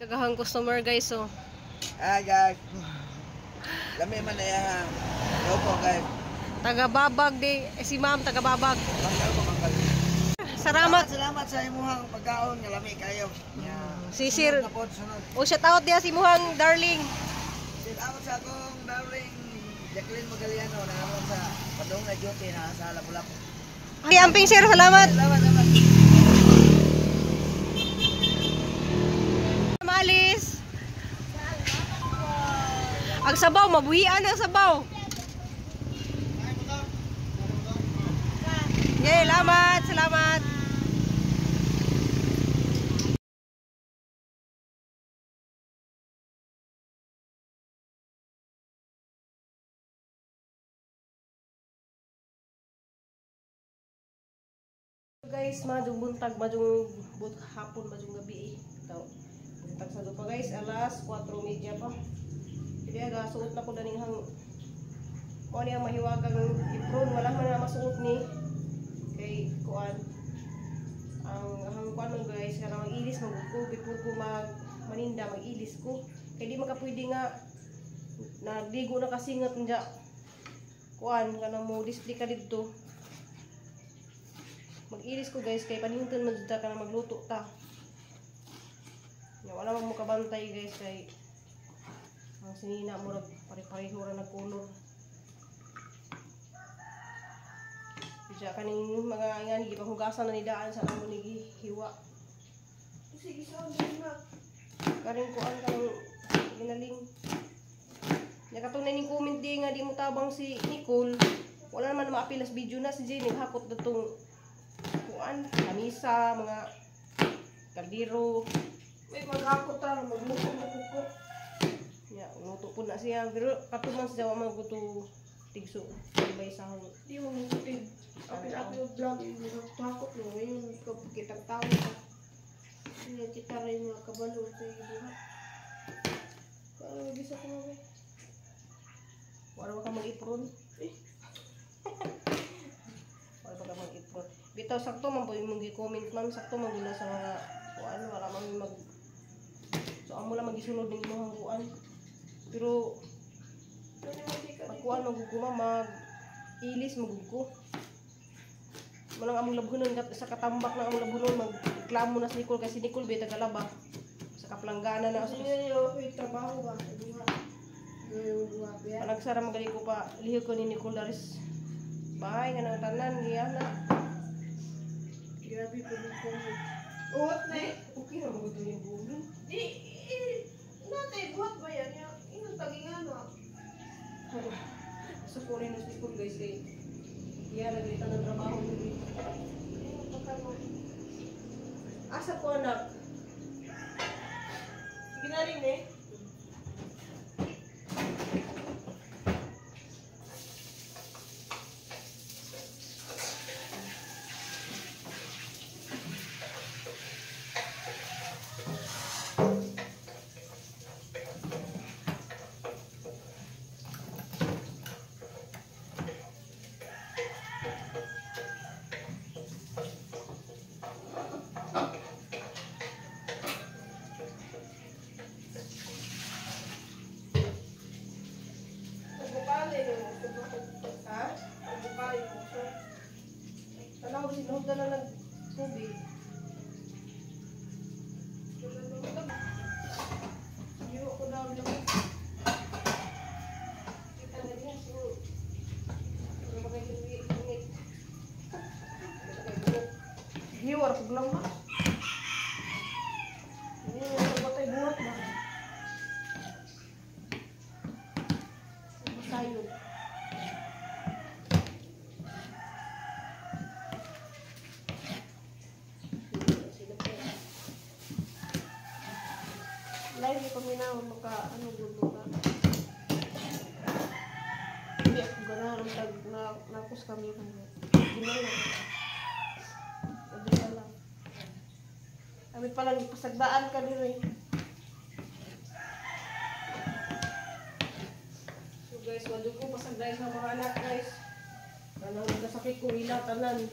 Kagahang customer guys oh. Hi guys. Lami man na yan. Opo guys. Tagababag di eh, si ma'am tagababag. Manggal ko manggal. Salamat. Salamat sa imuhang pagkaon nga lami kayo. Yeah. Si sir. Sunod na pod, sunod. O shout out diha si muhang darling. Shout out sa akong darling Jacqueline Magaliano na ako sa padung na duty na sa Lapu-Lapu. Ay, amping sir, salamat. Salamat, salamat. Malis. Ang sabaw, mabuhian ang sabaw. Yay, salamat, salamat. Guys, madung buntag, madung but hapon, madung gabi eh. Taw. Buntag sa pa guys, alas 4:30 pa. Hindi aga suot na ko daning hang mo niya mahiwagang ipron, wala man na masuot ni kay kuan. Ang hang kuan man guys, kanang mag-ilis magud ko before ko mag maninda, mag-ilis ko. Kay di makapwede nga nagdigo na kasingat nya. Kuan kanang mo display ka didto. Mag-ilis ko guys kay panhinton man jud ta kanang magluto ta. Nya wala man mo kabantay guys kay ang sinina murag pare-pareho ra nag color. Diya kaning mga ingani gipahugasan na ni daan sa amo ni gihiwa. Sige, saan din na. Karing kuan kanang ginaling. Nya katong ning comment di nga di mo tabang si Nicole. Wala naman maapil sa video na si Jenny hakot na tong kuan, lamisa, mga kaldero. May maghakot ta, magluto na ko. Ya, luto po na siya. Pero kato man siya wa man guto tigso bay sahong. Di mo magutin. Apil-apil yung vlog, yung mga takot mo. Ngayon, kitang tao ka. Hindi kita rin mga kabalo sa iyo. Parang bisa ko mabay. Wala ba ka mag-ipron? Eh. Wala ba ka mag-ipron? Bitaw sakto man po yung gi-comment ma'am, sakto man gud na sa mga kuan, wala man mag So amo lang magisunod ning imong kuan. Pero Ano mo di ka dito? magkuan man gud ko ma'am, mag ilis man gud ko. Manang among labhunon sa katambak na among labhunon magreklamo na si Nicole kasi Nicole ba tagalaba sa kaplanggana na Kasi sa nga yung ako'y trabaho ba? Sa duha. Yung duha ba yan? Panagsara magali ko pa lihok ko ni Nicole Laris. Bahay nga nang tanan niya na. Grabe po yung comment. Uwat na eh. Okay na magod yung gulo. Di, eh, natay, buhat ba yan? Yung inong tagingan no? So kunin na si Nicole guys kay iya naglita ng trabaho dili. Ayun, baka mo. Asa ko anak? Sige na rin eh. Pagbukali mo. Ha? Pagbukali mo. Tanaw sinuhod na lang nag tubig. Iyo ko daw lang. Kita na diha so. Ano ba kayo init? Hiwar ko lang ba? Hindi mo batay buhat ba? Masayo. Live ni paminaw maka ano gud ka. Hindi ako ganahan ang tag na nakos kami kung ginala. Abi pa lang. Abi pa lang ipasagdaan ka diri. So guys, wala ko pasagday sa mga anak guys. Kanang nagkasakit ko ila tanan.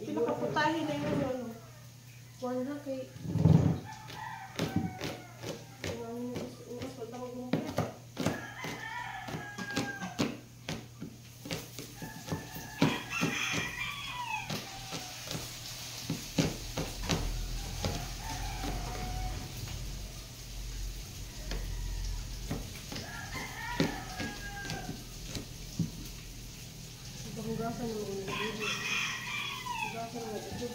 Pinakaputahin na yun ano. Kuan ha kay ang oras wala magumpra. Hugasan mo yung video. Hugasan mo ito.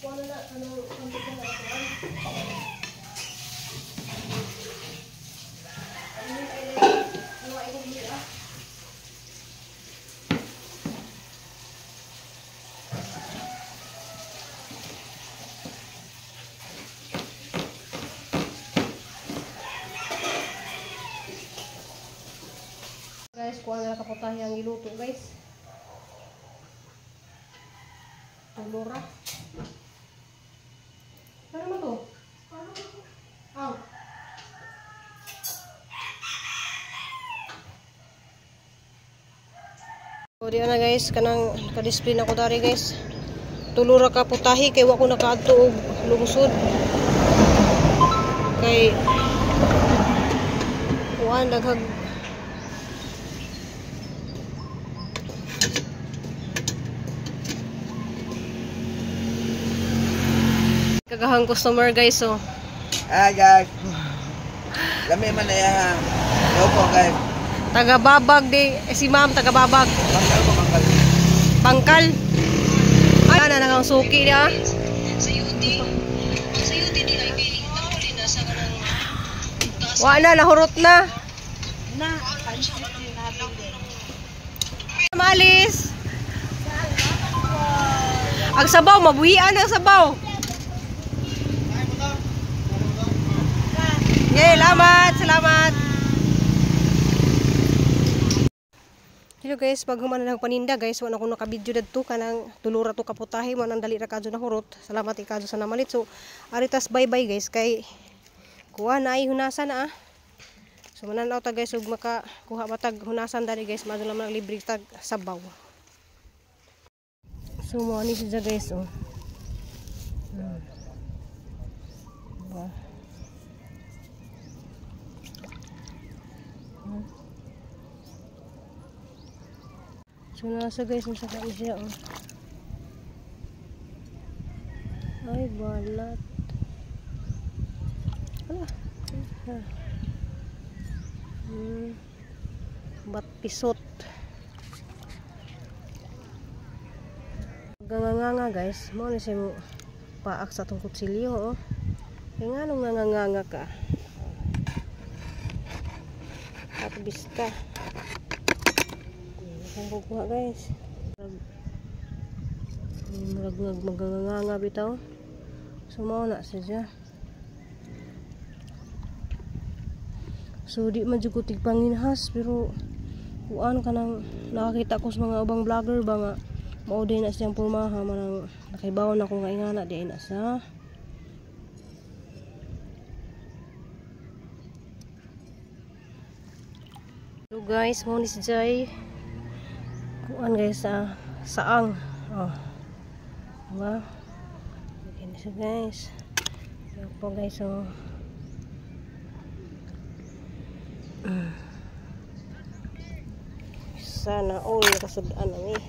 Kuha na ano, kanto ka na ako. Ano yung ay ano ay kong ah. Guys, kuha na kaputahe ang iluto, guys. Tulora. Ano mo to? Aw. So, di na guys, kanang ka-display na ko dari guys. Tulora ka putahe kay wa ko nakaadto og lungsod. Kay kuan daghag kagahang customer guys, so. Hi guys. Lami man na yan. Hello po guys. Taga-babag di eh, si ma'am taga-babag. Bangkal ko bangkal. Bangkal. Ay, ana nang suki niya. Wa na nahurot na. Malis. Ang sabaw mabuhian ang sabaw. Okay, salamat, salamat. Hello guys, pag human na ng paninda guys, wala akong naka-video dadto kanang tulura to kaputahe mo nang dali ra kadyo na hurot. Salamat ikadyo sa namalit. So, aritas bye bye guys kay kuha na ay hunasan na ah. So mananaw ta guys ug makakuha matag hunasan dali guys, madto naman ang libre tag sabaw. So mo ani siya guys oh. Diba? So nasa guys, nasa kain siya oh. Ay, balat. Ala. Bat pisot. Ganganganga guys, mo na siya mo paak sa atong kutsilyo oh. Kaya nga nung nganganganga ka. At bista. Ang kukuha guys. Murag maganganganga bitaw. So mao na siya. So di man jud ko tigpanginhas pero kuan kanang nakakita ko sa mga ubang vlogger ba nga mao din na siyang pormaha manang nakibaw na ko nga ingana di na sa. So guys, mo ni si Jai. Kuan guys sa saang. Oh. Diba? Okay na siya guys. So po guys, so sana all nakasud-an ang eh.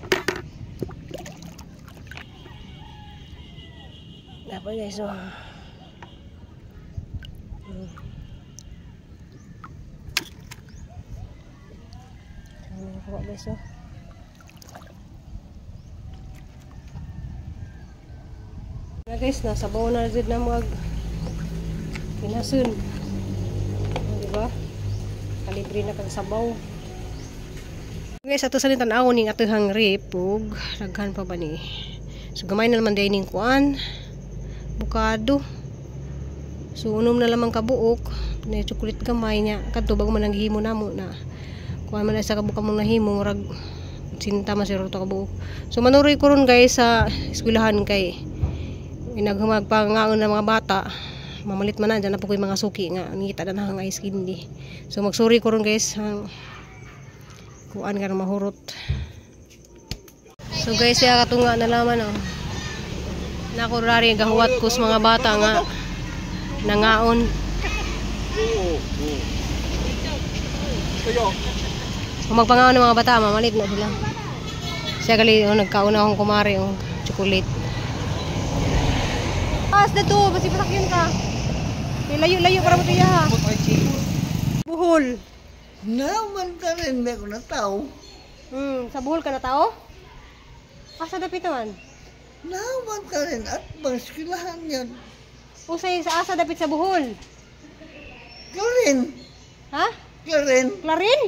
Dapat guys, so Sana nakuha guys, so. Na guys, nasa baw na rin na mag pinasun. Diba? Kalibre na kag sabaw. Guys, ato sa tan-aw ning atuhang rip ug daghan pa ba ni. So gamay na naman day ning kuan. Bukado. So unom na lamang kabuok na chocolate gamay niya kadto bago man ang gihimo namo na. Kuan man sa kabuok mong nahimo murag 80 man siguro to kabuok. So manuroy ko ron guys sa eskwelahan kay inaghumag pangaon ng mga bata. Mamalit man na dyan na po ko yung mga suki nga ngita na ang ice candy. So magsuri ko ron guys, ang kuan ka mahurot. So guys, siya katunga na laman oh. Nako rari gahuwat ko sa mga bata nga nangaon. Kung magpangaon ng mga bata, mamalit na sila. Siya gali oh, nagkaon akong kumare oh, chocolate. Pas na to, basi pasakyan ka. Layo-layo para mo tiya ha. Buhol. Naman ka rin, may ko na tao. Sa Buhol ka na tao? Asa dapit naman? Naman ka rin at bangskilahan yan. Usay sa asa dapit sa Buhol. Clarin. Ha? Clarin. Clarin?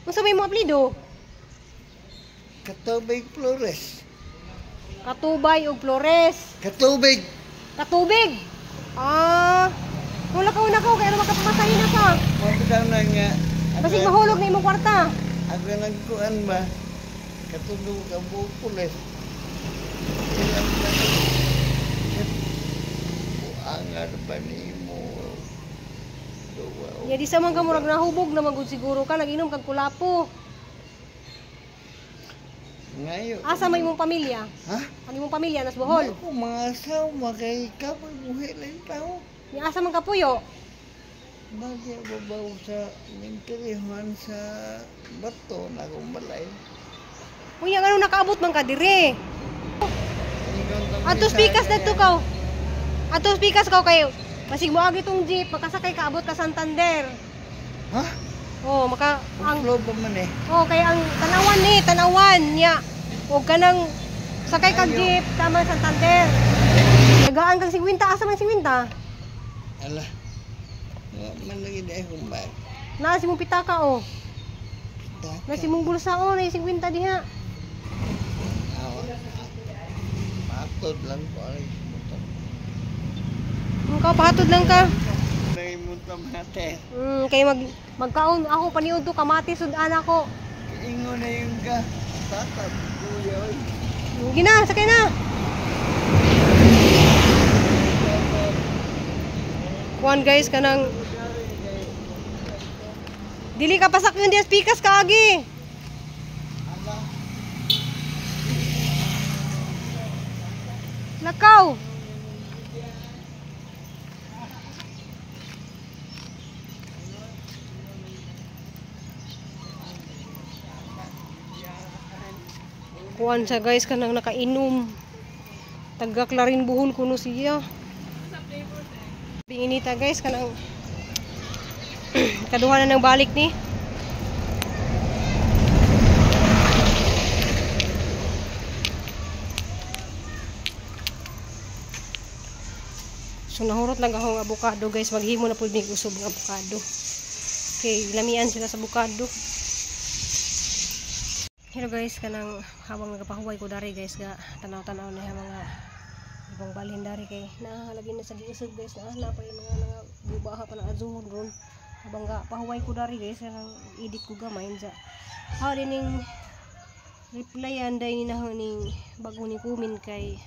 Unsa may mo apelyido? Katubig Flores. Katubay og Flores. Katubig. Katubig. Ah, wala ka una ka kay ano makapamatay na ka. Mabitaw na nga. Basig mahulog na imong kwarta. Ako nagkuan ba? Katulog ka bukulis. Angar ba ni mo? Ya di sa man ka murag nahubog na magud siguro ka nag-inom kag kulapo. Ngayon. Asa may imong pamilya? Ha? Ang imong pamilya nas Bohol. Ako mga asawa kay kapoy buhi lang tao. Ni asa man kapuyo? Bagay babaw sa minterihan sa bato na akong balay. Unya ngano nakaabot man ka dire? Ato pikas dadto kaw. Ato pikas kaw kayo. Basig moagi tong jeep, makasakay ka abot ka Santander. Ha? Oh, maka Ang ang flow ba man eh? oh kay ang tanawan ni, tanawan niya. Og kanang sakay kag jeep tama Santander. Tagaan kag 50, asa man 50? Ala. Wa man lagi dahil kong bag. Naa si mong pitaka oh. Naa si mong bulsa oh, naa 50 diha. Awa. Matod lang ko ay motor. Kung ka pahatod lang ka. Nay mo tamate. Kay magkaon ako paniud to kamatis sud-an ako. Ingon na yung ka. Tatag kuya oy. Gina, sakay na. Kuan guys kanang dili ka pasakyon diya pikas kaagi. Lakaw. Kuan sa guys kanang nakainom. Taga Clarin Bohol kuno siya. Binginita guys kanang kaduha na ng balik ni. So nahurot lang akong abukado guys, maghimo na pud mig usog ng abukado. Okay, lamian sila sa abukado. Hello guys, kanang habang nagapahuway ko dari guys ga tanaw-tanaw na mga ibang balhin dari kay naa lagi na sa giusog guys, naa na pa yung mga gubaha pa na azuhon ron. Habang ga pahuway ko dari guys kanang edit ko gamay sa how dining replyan day ni na ning bago ni kumin kay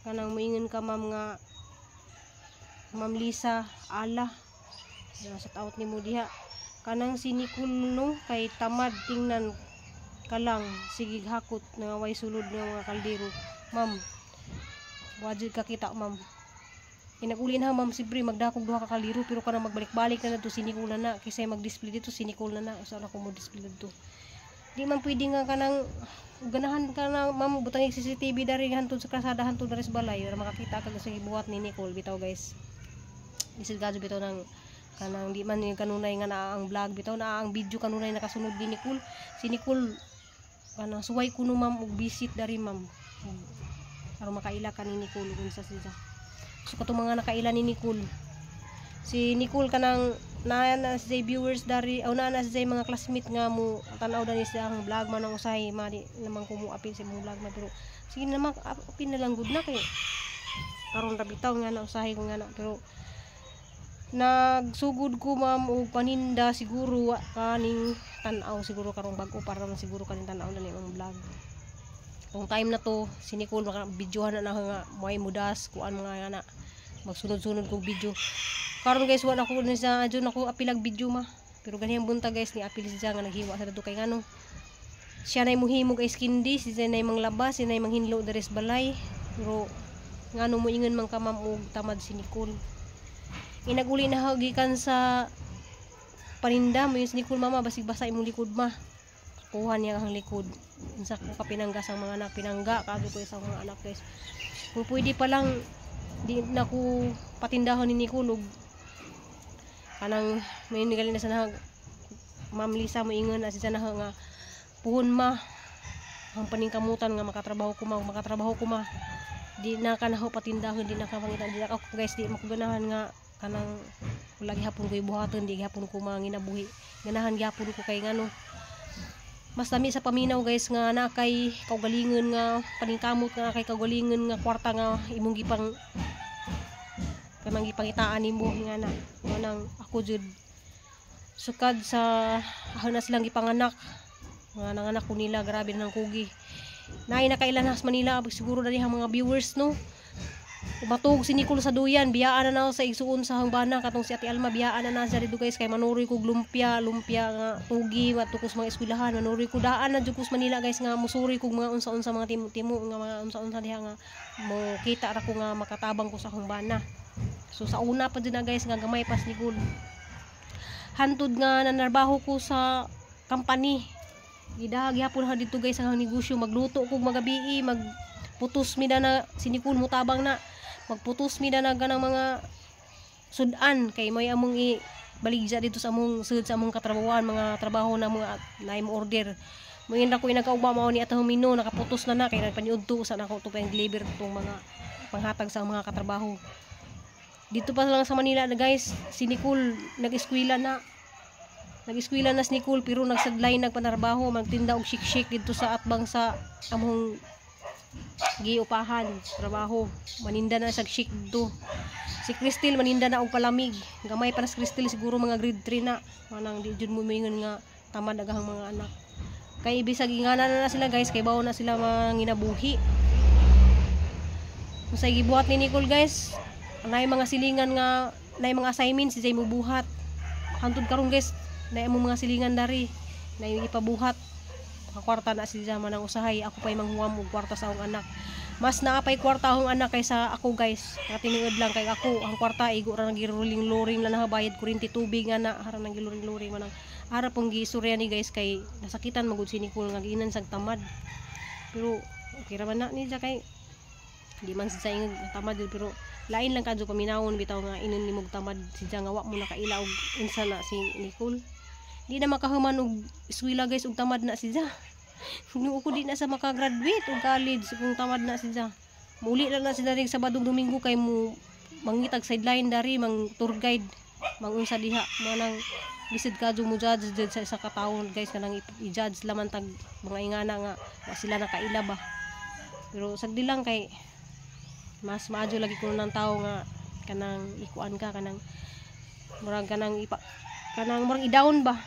kanang moingon ka ma'am nga Ma'am Lisa Ala, shout out nimo diha. Kanang si Nicole no kay tamad tingnan ka lang sige hakot nga way sulod nga mga kaldero. Ma'am, wajud ka kita ma'am. Kinagulin ha ma'am siyempre magdakog duha ka kaldero pero kanang magbalik-balik na nadto si Nicole na na kaysa mag-display dito si Nicole na na usa na ko mo display dito. Di man pwede nga kanang ganahan ka na ma'am butang CCTV dari hantod sa krasada hantod dari sa balay para makakita ka sa gibuhat ni Nicole bitaw guys. Isil gadyo bitaw ng kanang di man yung kanunay nga naa ang vlog bitaw naa ang video kanunay nakasunod ni Nicole. Si Nicole kanang suway kuno ma'am og visit dari ma'am aron makaila ka ni Nicole unsa siya. So katong mga nakaila ni Nicole, si Nicole kanang naa na siya viewers dari o naa na siya mga classmate nga mo tan-aw dani siya ang vlog man ang usahay mali naman ko mo apil sa imong vlog na pero sige na ma apil na lang gud na kay karon ra bitaw nga na usahay ko nga na pero nagsugod ko ma'am og paninda siguro wa kaning tan-aw siguro karong bag-o para man siguro kaning tan-aw na imong vlog. Kung time na to si Nicole maka videohan na nga may mudas kuan mga nga na Magsunod-sunod kog video. Karon guys, wala ko ni sa adyo nako apilag video ma. Pero ganihang buntag guys, ni apil siya nga naghiwa sa dito kay ngano. Siya nay muhimo guys kindi, siya nay manglaba, siya nay manghinlo diri sa balay. Pero ngano mo ingon man ka, ma'am, og tamad si Nicole. Inaguli na gikan sa paninda mo yung si Nicole, "Mama, basig basa imong likod, ma." Kuha niya ang likod. Unsa ko kapinangga sa mga anak, pinangga kaadto ko sa mga anak guys. Kung pwede pa lang di na ko patindahon ni Nicole og kanang may nigali na sa nahag Ma'am Lisa, mo ingon na siya na nga, "Puhon ma, ang paningkamutan nga makatrabaho ko ma, makatrabaho ko ma, di na ka na ho patindahon, di na ka pangita." Di na ako guys, di mo ko ganahan nga kanang wala gihapon ko ibuhaton, di gihapon ko manginabuhi. Ganahan gihapon ko kay ngano mas lami sa paminaw guys nga na kay kaugalingon nga paningkamot, nga kay kaugalingon nga kwarta nga imong gipang kanang gipangitaan nimo nga na nang ako jud sukad sa ako na silang gipanganak nga nanganak ko nila, grabe na ng kugi. Naay nakailan sa Manila siguro dali ang mga viewers, no? Umatog si Nicole sa duyan, biyaan na na sa igsuon sa hangbana katong si Ate Alma, biyaan na na siya dito guys kay manuroy kog lumpia, lumpia nga tugi wadto ko sa mga eskwelahan, manuroy ko daan na jud ko sa Manila guys nga musuroy kog mga unsa-unsa, mga timo-timo nga mga unsa-unsa diha nga mo kita ra ko nga makatabang ko sa akong bana. So sa una pa jud na guys nga gamay pas Nicole. Hantod nga nanarbaho ko sa company. Gidaha gihapon ha dito guys ang negosyo, magluto kog magabii, magputos mi na si Nicole mutabang na. Magputos mi na ganang mga sudan kay may among i baligya dito sa among sud sa among katrabahuan, mga trabaho na mga naay mo order. Moin ra ko inagaugma mao ni atong mino nakaputos na na kay nagpaniudto sa nako to pang deliver tong mga panghatag sa mga katrabaho. Dito pa lang sa Manila na guys, si Nicole nag-eskwela na. Nag-eskwela na si Nicole pero nagsadlay nagpanarbaho, magtinda og shik-shik dito sa atbang sa among giupahan trabaho. Maninda na sa shik do. Si Crystal maninda na og palamig. Gamay pa na si Crystal, siguro mga grade 3 na. Manang di jud mo moingon nga tamad agahang mga anak. Kay bisag ingana na, na sila guys, kay bawo na sila manginabuhi. Unsay gibuhat ni Nicole guys, naay mga silingan nga naay mga assignment si Jay mubuhat. Hantod karon guys, naay among mga silingan dari, naay ipabuhat. Makakwarta na si Jay manang usahay ako pa'y manghuwam og kwarta sa akong anak. Mas naa pay kwarta akong anak kaysa ako guys. Nakatinuod lang kay ako ang kwarta igo ra nagiruling-luring lang nakabayad kuryente, tubig nga na hara nagiluring-luring. Manang ara pong giistorya ni guys kay nasakitan magud si Nicole nga giinan sag tamad. Pero okay ra man na ni siya kay di man siya ingag tamad jud, pero lain lang kadyo paminawon bitaw nga inon nimo og tamad siya nga wa mo nakaila og unsa na si Nicole. Di na makahuman og eskwela guys og tamad na siya. Ginoo ko, di na sa makagraduate og college kung tamad na siya. Muli lang na sila rin Sabado, Domingo kay mo mangitag sideline dari, mang tour guide, mangunsa diha. Manang lisod kadyo mo judge jud sa isa ka tawo guys, kanang i-judge laman tag mga ingana nga wa sila nakaila ba. Pero sagdi lang kay mas maadyo lagi kuno ng tao nga kanang ikuan ka, kanang murag kanang ipa kanang murag i-down ba.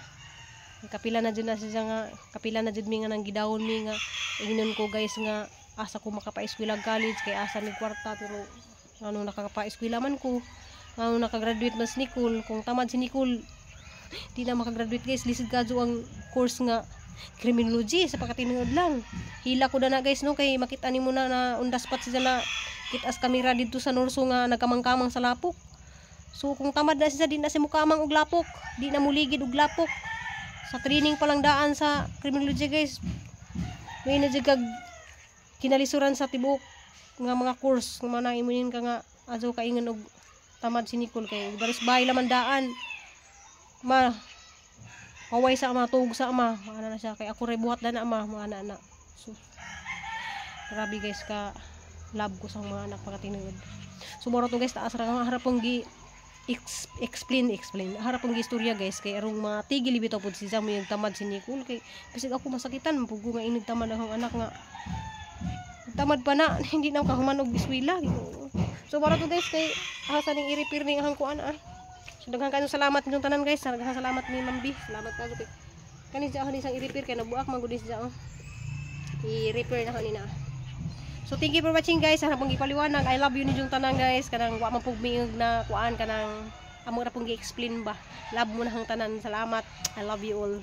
Kapila na jud na siya nga kapila na jud mi nga nang gidawon mi nga ingnon ko guys nga asa ko makapa-eskwela college kay asa ni kwarta. Pero ano, nakakapa-eskwela man ko, ano, nakagraduate man si Nicole. Kung tamad si Nicole, di na makagraduate guys. Lisod kadyo ang course nga criminology sa pagkatinuod lang. Hila ko na na guys, no, kay makita nimo na na on the spot siya na kitas kamera dito sa Norso nga nagkamang-kamang sa lapok. So kung tamad na siya, di na siya mukamang og lapok, di na muligid og lapok. Sa training pa lang daan sa criminology guys, may na jud kag kinalisuran sa tibuok nga mga course nga mana imunin ka nga adyo kaingon og tamad si Nicole kay baris bay laman daan, "Ma, paway sa ama, tuog sa ama," maana na siya, "kay ako ray buhat na na, ama," maana na. So grabe guys ka love ko sa mga anak pagkatinuod. So moro to guys, taas ra nga harapong gi explain explain harapong gi istorya guys kay arong matigil bitaw pud siya mo yung tamad si Nicole kay bisag ako masakitan man pud ko nga inig tamad akong anak nga tamad pa na hindi na kahuman og eskwela. So para to guys kay asa ning i-repair ning ang kuan ah. So daghan kayo salamat ninyong tanan guys. Daghan salamat ni Ma'am B. Salamat kayo kay kani siya ni isang i-repair kay nabuak man gud siya oh. I-repair na ni na. So thank you for watching, guys. Sana pong gipaliwanag. I love you ninyong tanan, guys. Kanang wa man pug miog na kuan, kanang amo ra pong gi-explain ba. Love mo na hang tanan. Salamat. I love you all.